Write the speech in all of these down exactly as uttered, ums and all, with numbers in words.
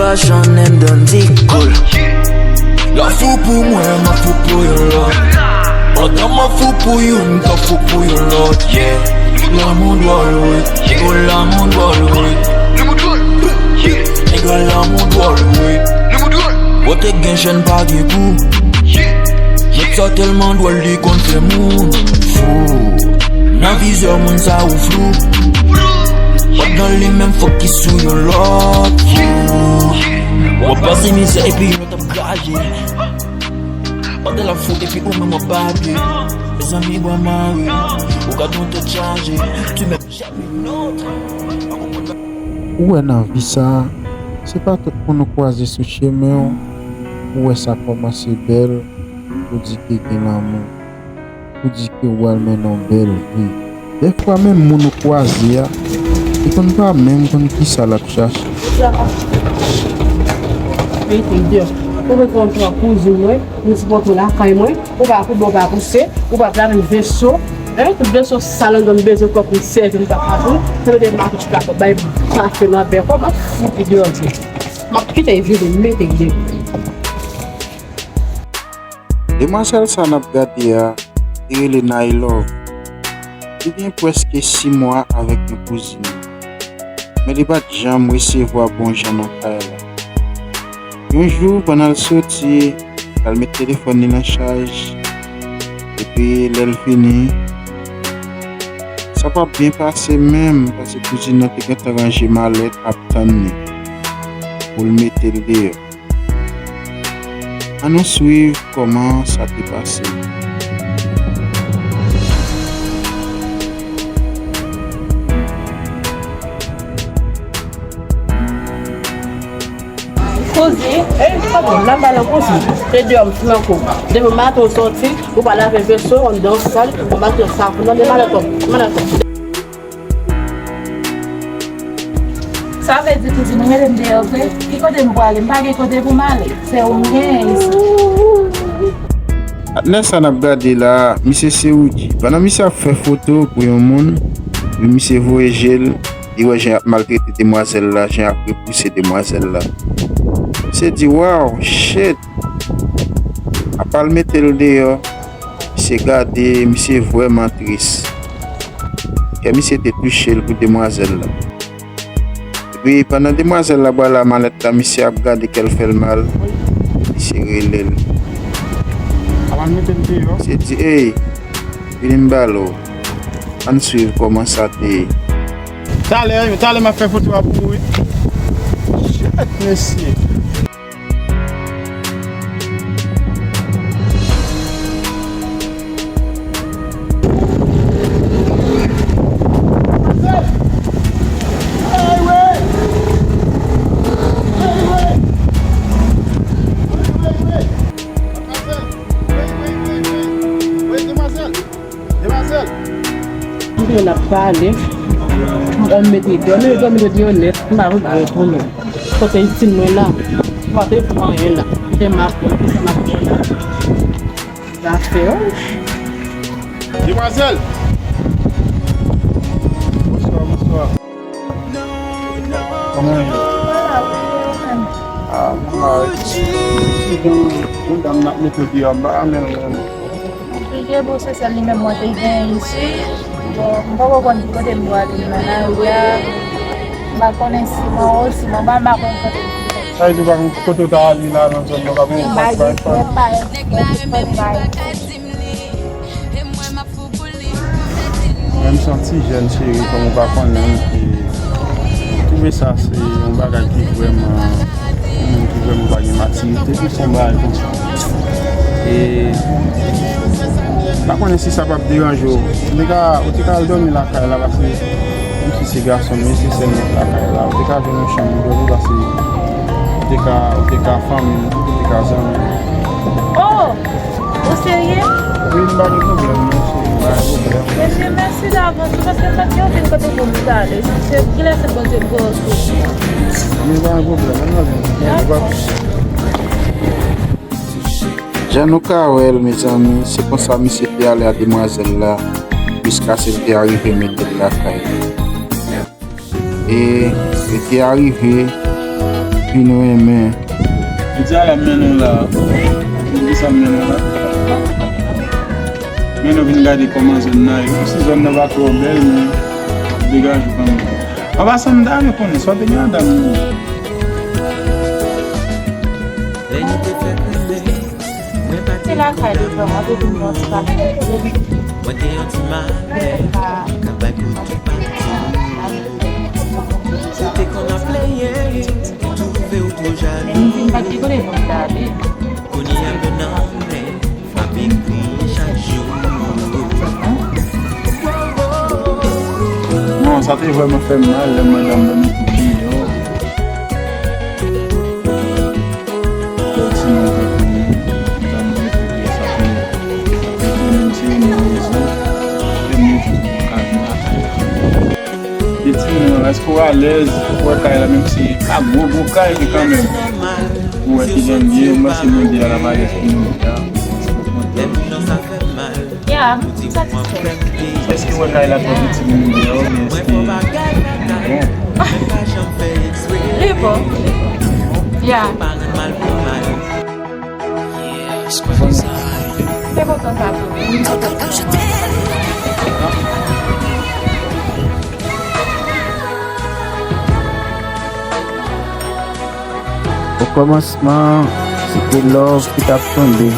Fashion and Dundee Cool. L ap fou pou mwen, m ap fou pou yon lòt. Pandan m ap fou pou youn, m t ap fou pou yon lòt, yeah. Lanmou dwòl, wi. Nègo lanmou dwòl, wi. Nègo lanmou dwòl, wi. Kote gen jèn pa gen kou. Nèg sa tèlman dwòl, li konn fè moun fou. Nan vizyè moun sa ou flou. Pandan li menm fokis sou yon lòt fou. W ap pase mizè epi yon lòt ap graje. Pandan l ap fou epi ou menm w ap babye. Mezanmi, bwa mare. Ou gade yon tèt chaje. Tu m'aimes jamais, non. Ou wè nan vi sa, se pa tout moun ou kwaze sou chemen w, ou wè sa kòmanse bèl, ou di ke gen lanmou. Ou di ke w al mennen yon bèl vi. Dèfwa menm moun ou kwaze a, li konn pa menm konn kisa l ap chache. Verite, Dye. Ou mete yon pran kouzin mwen, m sipòte w lakay mwen, ou pa koube, ou pa pouse, ou pa lave m veso. Hein? Tout veso sal anndan m bezwen kòk m sèvi m pa ka pou. Se mete m ak ti plak bay pafen nan bèk, m ap fout li deyò. M ap kite vye de mete li deyò. Demwazèl sa n ap gade a, li rele Nailove. Li gen prèske sis mwa avèk yon kouzin li. Men li pa t janm resevwa bon jan nan kay la. Yon jou, pandan l soti, l al met telefòn li nan chaj. Epi, lè l vini, sa p ap byen pase menm, paske kouzin nan te gentan ranje malèt ap tann li pou l mete l deyò. Ann nou swiv kòman sa te pase. Kouzin, e, sa bon, la m pa nan kouzin. Se deyò m fin nan kou. Depi maten w sòti, ou pa lave veso, anndan w sal, ou pa mete savon nan, de malèt w, malèt w. Sa vle di kouzin ou mete m deyò vre? Ki kote m prale? M pa gen kote pou m ale. Se ou m genyen isi. Patnè sa n ap gade la, misye se Woody. Pandan misye ap fè foto pou yon moun, epi misye voye je l, li wè jan y ap maltrete demwazèl la, jan y ap repouse demwazèl la. Misye di, "Wow, shit!" Apa l mete l deyò, misye gade, misye vrèman tris. Kè misye te touche l pou demwazèl la. Epi, pandan demwazèl la pral a malèt la, misye ap gade kè l fè l mal, misye rele l. Apa l mete l deyò? Misye di, "Ey, vini m pale w." Ann swiv kòman sa te ye. Talè, talè m ap fè foto a pou ou, wi. Shit, mesye. Demwazèl! Demwazèl! Depi n ap pale, m mete dòmi, dòmi, dòmi yo nèt, m pa regret pou nou. Kote itil mwen la, m pa te pran anyen la. Se m ap pran, se m ap pran la. Zafè, wi. Demwazèl! Bonswa, bonswa. Kòman w ye? Ah, mwen la, wi. Ti jan, yon dam n ap mete deyò, m pa renmen l menm. Pije bon, se sèl li menm mwen te gen isi. Bon, m poko konn ki kote m prale nan lari a. M pa konnen si mwen wo, si mwen ba, m pa konn kote m prale. Sa vle di ou pa konn kote w ta ale la nan zòn nan, ou pa konn. M pa gen frè, m pa gen frè, m pa gen frè. Mwen, m se yon ti jèn cheri, kòm ou pa konnen, e, m twouve sa se yon bagay ki vrèman, yon moun ki vrèman pa gen matirite, pou fè yon bagay konsa. E, m pa konnen si sa p ap deranje w. Ou te ka, ou te ka al dòmi lakay la, paske menm si se gason, men se sèl nèg lakay la. Ou te ka jwenn yon chanm pou dòmi, paske ou te ka, ou te ka fanmi, ou te ka zanmi. Oh! Ou serye? Wi, m pa gen pwoblèm, non, cheri, m pa gen pwoblèm. Ebyen, mèsi davans ou, paske m pa t gen okenn kote pou m t ale. Se kilè se Bondye k voye w sou mwen. Wi, m pa gen pwoblèm, ann ale. Dakò. Jan nou ka wè l, mezanmi, se konsa misye te ale a demwazèl la, jiskaske l te arive mete l lakay li. E yo te arive, Vin renmen. Jodi a la m mennen w la. Poukisa m mennen w la? Mennen w vin gade kòman zòn nan ye. Si zòn nan pa twò bèl, men degaje w kanmenm. An pasan, m ta renmen konnen sa w te gen anndan menm. Se lakay li vrèman te vin yon ti pa. Mwen te yon ti malè k ap bay kout toupatou. Ou te konn ap plenyen, twouve w twò jalou. Kounye a m nan men, m ap ekri chak jou. Non, sa te vrèman fè m mal lè m wè madanm nan mete deyò. Ti moun tankou mwen, m ta mete deyò, sa te, sa te menm tire m nan rezon, fè m rete pou ka vin lakay la. De timoun nan, èske w alèz pou wè kay la, menm si pa gwo, gwo kay, men kanmenm, pou wè ki jan l ye, m panse mwen deyò la pa gen pou nou deyò. Ya, m satisfè. Èske w wè kay la twò piti pou nou deyò, oubyen èske li bon? Li bon. Ya. Se kontan sa tou. Okòmansman, se te love ki t ap tonbe.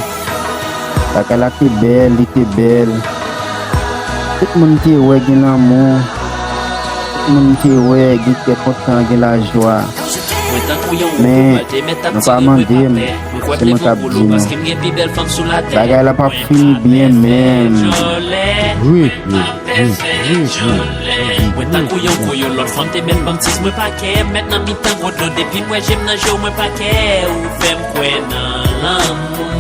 Bagay la te bèl, li te bèl. Tout moun te wè gen lanmou. Tout moun te wè gen kè kontan, gen lajwa. Men, nou pa mande m, se mwen k ap di nou. Bagay la p ap fini byen menm. Wi, wi, wi, wi, wi, wi. Mwen tankou yon koyo, lòt fanm te mèt ban m sis, mwen pa kè, mèt nan mitan gwo dlo, depi m wè je m nan je w, mwen pa kè, ou fè m kwè nan lanmou.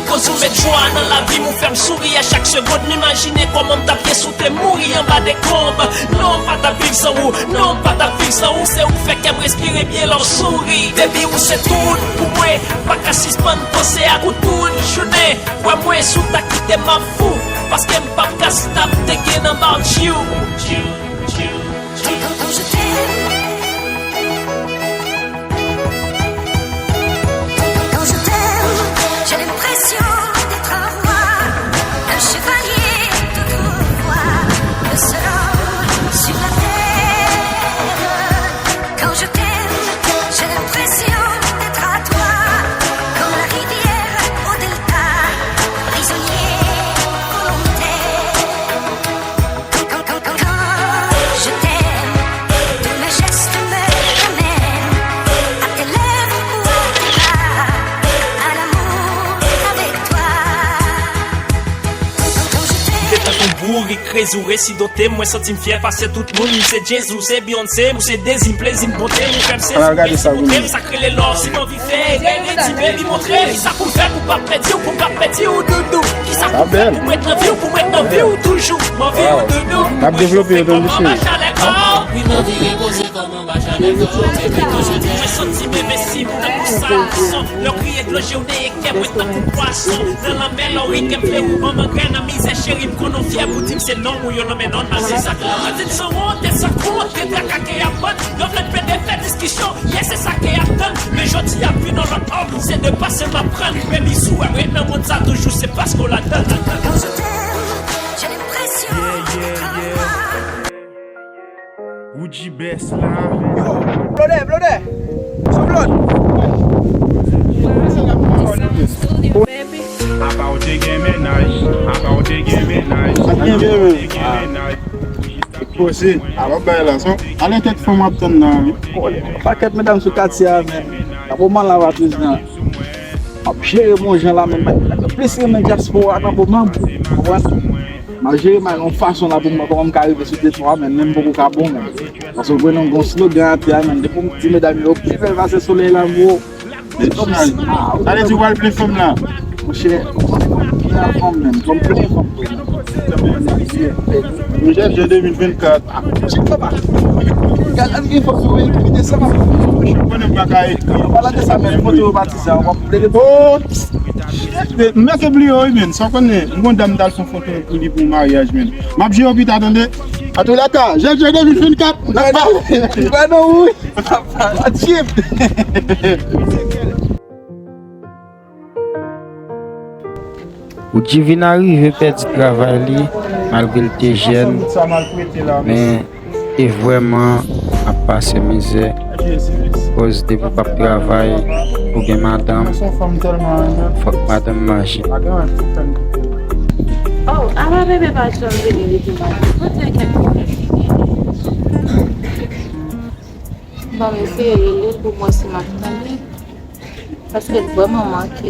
Koz ou met jwa nan lavi m, ou fè m souri a chak segonn. M imajine kòman m t ap ye si w te mouri anba dekonb. Non, m pa t ap viv san ou. Non, m pa t ap viv san ou. Se ou k fè kè m respire byen lè w souri. Baby, ou se tout pou mwen. Pa ka sispann panse ak ou tout jounen. Kwè mwen, si w ta kite m, m ap fou. Paske m p ap ka stop thinking about you. Quand je t'aime, j'ai l'impression d'être un roi, un chevalier d'autrefois, le seul homme sur la terre. Quand je t'aime, j'ai l'impression d'être à toi, comme la rivière au delta, prisonnier volontaire. Quand, quand, quand, quand je t'aime, tous mes gestes me ramènent à tes lèvres ou à tes bras, à l'amour avec toi. Quand, quand, quand je t'aime. Ou te tankou bourik, krezi, ou resi dote m, mwen santi m fyè pase tout moun. M se Jezi, ou se Beyoncé, ou se dezi m, plezi m, bonte m, ou fè m sezi, ou resi monte m, sa k rele love, si m anvi fè erè, redi, baby, montre m kisa pou m fè pou m p ap pèdi w, pou m p ap pèdi w, doudou. Kisa pou m fè pou m ret nan vi w, pou m ret nan vi w toujou. M anvi w, doudou. N ap devlope yo, tou, mesye. Wi, m anvi repoze kò m anba chanèl kò w, baby, toujou. Mwen santi m envensi, m tankou Samson. Lè w kriye dlo je w neye kè mwen tankou pwason. Nan lanmè lè w ri kè m fleuri, manman grèn an mizè, cheri, m konnen w fyè pou di m se nonm ou yo nonmen nòmal, se sa k. Mwen di n san wonte, san konte, traka ke y ap vann. Yo vle pede fè diskisyon, yè se sa ke y ap tann. Men jodi a vin yon lòt òm, se de pase m ap pran. Baby, si w wè m ret nan mond sa toujou, se paske w ladann. Quand je t'aime, j'ai l'impression d'être un roi. Woodjy Best la. Yo, blodè, blodè. Sou blòd. Apa w te gen mennaj, apa w te gen mennaj, apa w te gen mennaj. Poze, apa bay la, son. Ale kèk fanm w ap tann nan, wi. Pakèt medam sou katye a, men. Nan moman la, w ap jis nan. M ap jere m yon jan la, men, men, plis renmen dyaspora nan moman, w konprann? M ap jere m yon fason la pou m wè kòman m ka rive sou de twa, men, men m poko ka bon, men. Paske w konnen m gen yon slogan atè a, men, depi m di medam yo, yo pi bèl pase solèy la, bro. Men kòmsi, ah, sa vle di w pral plen fanm la? Monchè, m ap plen fanm, men, kòm plen fanm. Monchè, jan de mil vennkat. Gad, an gen fòk nou ekri de sa, papa. Ou konnen m pa ka ekri. An palan de sa, men, foto yo pati sa, w ap plede. Oh! M mèt bliye, wi, men. Sa w konnen, m gon dam m t al fè yon foto pou li pou maryaj, men. M ap jere w pita, tande. Antoulèka, janvye de mil vennkat, n ap pale. Ba non, wi. N ap pale. Adjib. Woodjivina rive pèdi travay li, malgre l te jèn, men e vrèman ap pase mizè. Koz depi w p ap travay, ou gen madanm, fòk madanm manje. Oh, apa bebe pa janm vini li pou manje? Pote kèk minit. Bon, m eseye rele l pou m wè si m ap tande. Paske l vrèman manke.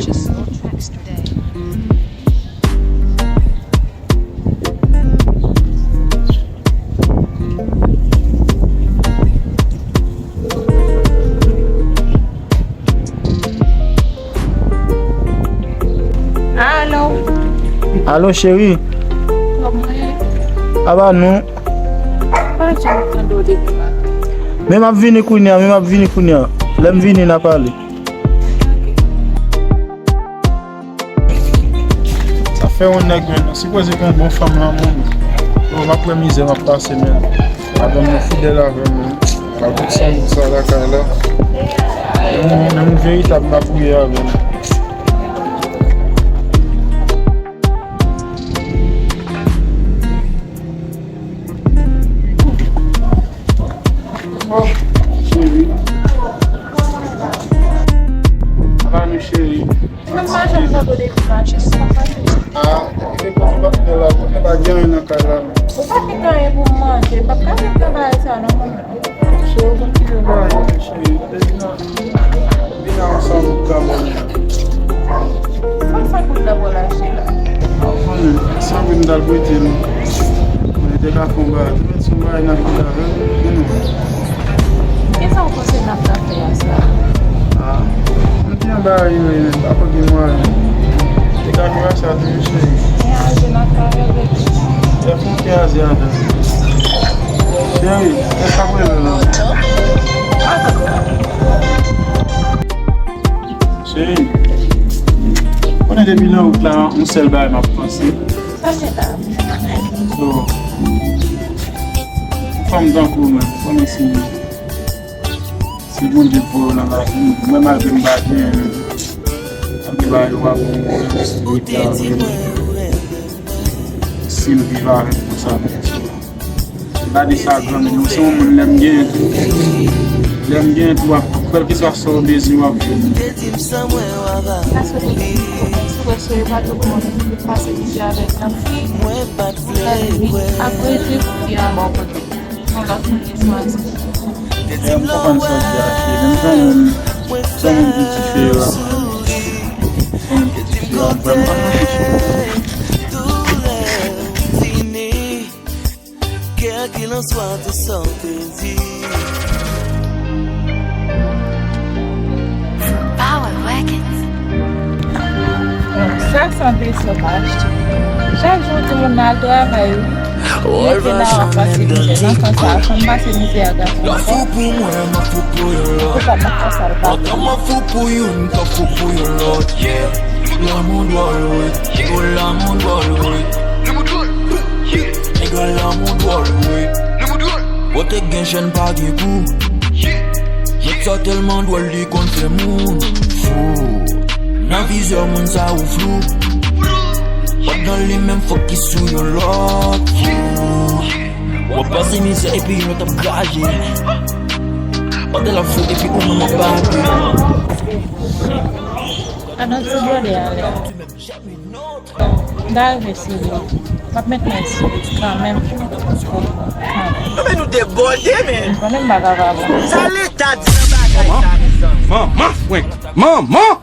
Alo. Alo, cheri. Kòman w ye? Aba nou. Pa janm tande w depi maten. Men m ap vini kounye a, men m ap vini kounye a. Lè m vini, n a pale. Sa fè yon nèg, men, sipoze gen yon bon fanm lan, men. Yo, m ap wè mizè m ap pase, men. Madanm mwen fidèl avè m, men. Avèk sa, sa lakay la. Men yon, men yon veritab m ap gouye avè l. Oh, cheri. Apa nou, cheri? Mwen pa janm tande w depi maten, sa pase. Ah, se konn patnè la, mwen pa gen anyen nan kay la, non. Ou pa gen anyen pou m manje, m p ap ka viv nan bagay sa, non, mwen. Cheri, ou konn ki jan bagay yo ye, cheri. Vin la, vin la, ansanm pou granmoun. Sa, sa kout la pou lache la. Ou konnen, sanble m t al prete l. Mwen te ka fè yon bagay. Tou mèt se yon bagay n ap fè avè l. Men non. Kisa w panse n ap ka fè a sa? Ah, m te anba yo, men pa konn gen mwayen. Te ka fè sa tou, wi, cheri. Kè aze n ap fè avè l, baby. Lè fè yon kè aze adan. Cheri, èske ap rele w la? Cheri, konnen depi nan wout la, yon sèl bagay m ap panse. Sa se ta. So, fanm tankou w, men, konnen si, si Bondye voye w nan lavi m, mwen malgre m pa gen, anpil bagay yo pa bon, mwen si l viv avè m konsa, men, so, gade sa, granmoun, mwen se yon moun, lè m genyen tou. Lè m genyen tou, w ap, kèlkeswa sa w bezwen, w ap jwenn. Paske se, se, se, se pa tout moun ki pase mizè avèk yon fi. Apre, se fi a ba w kote. Yon lòt moun ki chwazi. Lè m konprann sa w di a, cheri. Menm jan yon, yon moun ki diferan. Yon moun ki diferan, vrèman. Kèlkelanswa tou sa w te di. Power Records. Sa sanble sòt achte. Chak jou timoun nan al travay, wi. Rete nan w ap pase mizè. Nan sans sa, fanm pase mizè a gason. Lè w fou pou mwen, m ap fou pou yon lòt. Ou pa nan sans sa, l pa. Pandan m ap fou pou youn, m t ap fou pou yon lòt, yeah. Lanmou dwòl, wi. Nègo, lanmou dwòl, wi. Nègo, lanmou dwòl, wi. Wote gen chèn pa gen kou. Nèg sa tèlman dwòl, li konn fè moun fou. Nan vizyon moun sa ou flou. Pandan li menm fokis sou yon lòt fou. W ap pase mizè epi yon lòt ap graje. Pandan l ap fou epi ou menm w ap bate. Adan ti bwòdè a lè. M ta rive sou li. M ap met men sou li kanmenm. Kanmenm. Non, men nou debòde, men. M konnen m pa ka pa bon. Sa leta di nan bagay sa, mezanmi? Manman, manman, manman!